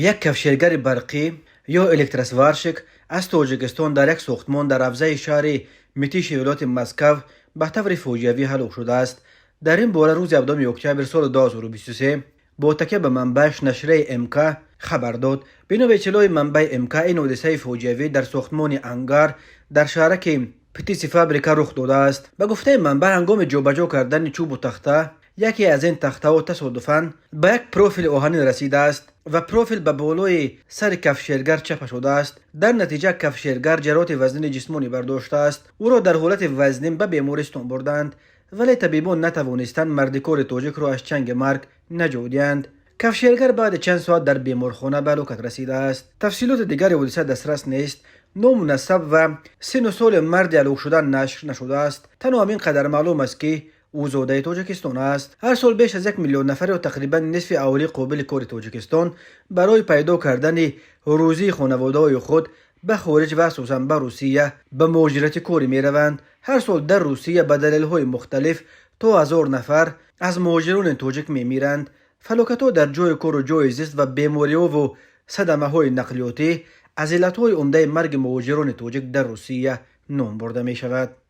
Як кафшергари барқӣ ё электросварщик аз Тоҷикистон дар як сохтмон дар ҳавзаи шаҳри Митиши вилояти Москав ба таври фоҷиавӣ ҳалок шудааст. Дар ин бора рӯзи 7 октябр соли 2023 бо такя ба манбааш нашрияи МК хабар дод. Бино ба иттилои манбаи МК, ин ҳодисаи фоҷиавӣ дар сохтмони ангар дар шаҳраки Птицефабрика рух додааст. Ба гуфтаи манбаъ, ҳангоми ҷобаҷо кардани чӯбу тахта яке аз ин тахтаҳо тасодуфан ба як профили оҳанин расидааст ва профил ба болои сари кафшергар чапа шудааст. Дар натиҷа кафшергар ҷароҳати вазнини ҷисмонӣ бардоштааст. Ӯро дар ҳолати вазнин ба бемористон бурданд, вале табибон натавонистанд мардикори тоҷикро аз чанги марг наҷот диҳанд. Кафшергар баъди чанд соат дар беморхона ба ҳалокат расидааст. Тафсилоти дигари ҳодиса дастрас нест. Ному насаб ва синну соли марди ҳалокшуда нашр нашудааст. Танҳо ҳамин қадар маълум аст, ки ӯ зодаи Тоҷикистон аст. Ҳар сол беш аз 1 миллион нафар ё тақрибан нисфи аҳолии қобили кори Тоҷикистон барои пайдо кардани рӯзии хонаводаҳои худ ба хориҷ ва асосан ба Русия ба муҳоҷирати корӣ мераванд. Ҳар сол дар Русия ба далелҳои мухталиф то 1000 нафар аз муҳоҷирони тоҷик мемиранд. Фалокатҳо дар ҷойи кору ҷойи зист ва бемориҳову садамаҳои нақлиётӣ аз иллатҳои умдаи марги муҳоҷирони тоҷик дар Русия ном бурда мешавад.